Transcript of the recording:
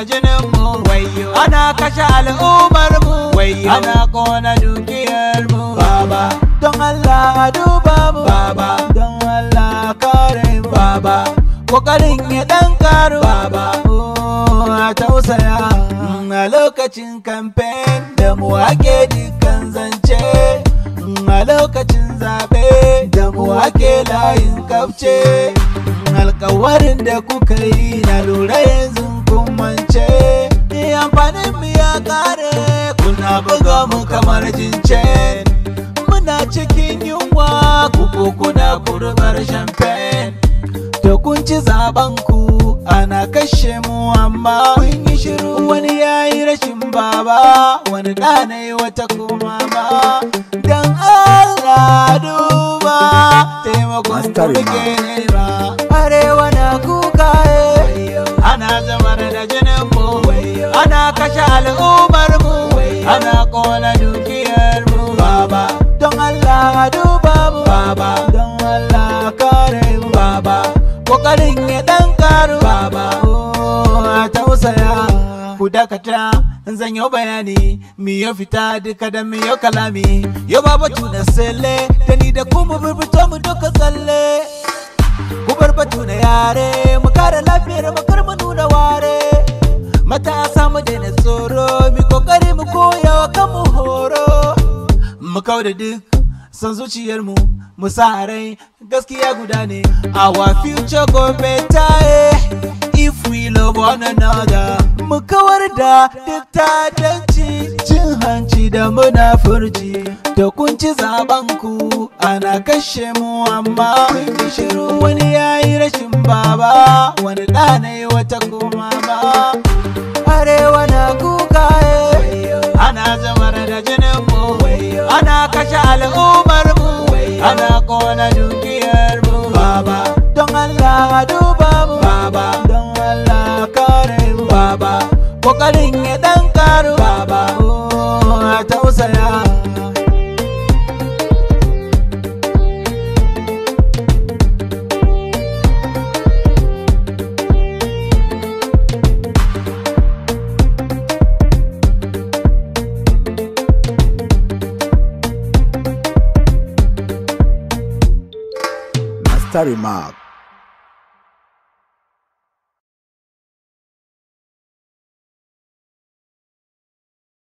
da jinin mu, ana kashe al'ummar mu, ana kona dukiyar mu. Baba, don Allah duba mu. Baba, don Allah kare mu. Baba, kokarin ya dan karu. Baba, a tausaya. A lokacin kamfen da mu ake dukkan zance, a lokacin zaɓe da mu ake layin kafce. Alkawarin da kuka yi na lura yanzu kun mance. Amfanin mu ya kare, kuna buga mu kamar jince. Muna cikin yunwa, kuku kuna kurbar champagne. To kun ci zaben ku, ana kashe mu amma kun yi shiru. Wani yayi rashin baba, wani ɗana yi wata kuma ba. Dan Allah duba taimakon ku muke nema. Arewa na kuka, ana zamar da jinin mu, ana kashe al'ummar mu, ana kona dukiyar mu. Baba, don Allah duba mu. Baba, don Allah kare mu. Baba, kokarin ya dan karu. Baba, a tausaya. Ku dakata, zan yi bayani, mi yo fita duka da mi yo kalami. Yo baba tuna sele, da ni da ku mu birbito mu duka tsalle. Ku bar batu na yare, mu kare lafiyar mu kar mu nuna ware. Matasa mu daina tsoro, mi kokari mu koya wa kanmu horo. Mu kau da duk son zuciyar mu, mu sa rai gaskiya guda ne. Our future go better if we love one another. Mu kawar da duk ta'addanci, cin hanci da munafurci. Da kun ci zaben ku, ana kashe mu amma kun yi shiru. Wani yayi rashin baba, wani ɗana yi wata kuma ba. Arewa na kuka, ana zamar da jinin mu, ana kashe al'ummar mu, ana kona dukiyar mu. Baba, don Allah duba mu. Baba, don Allah kare mu. Baba, kokarin ya dan karu. Baba, a tausaya. Master Remark.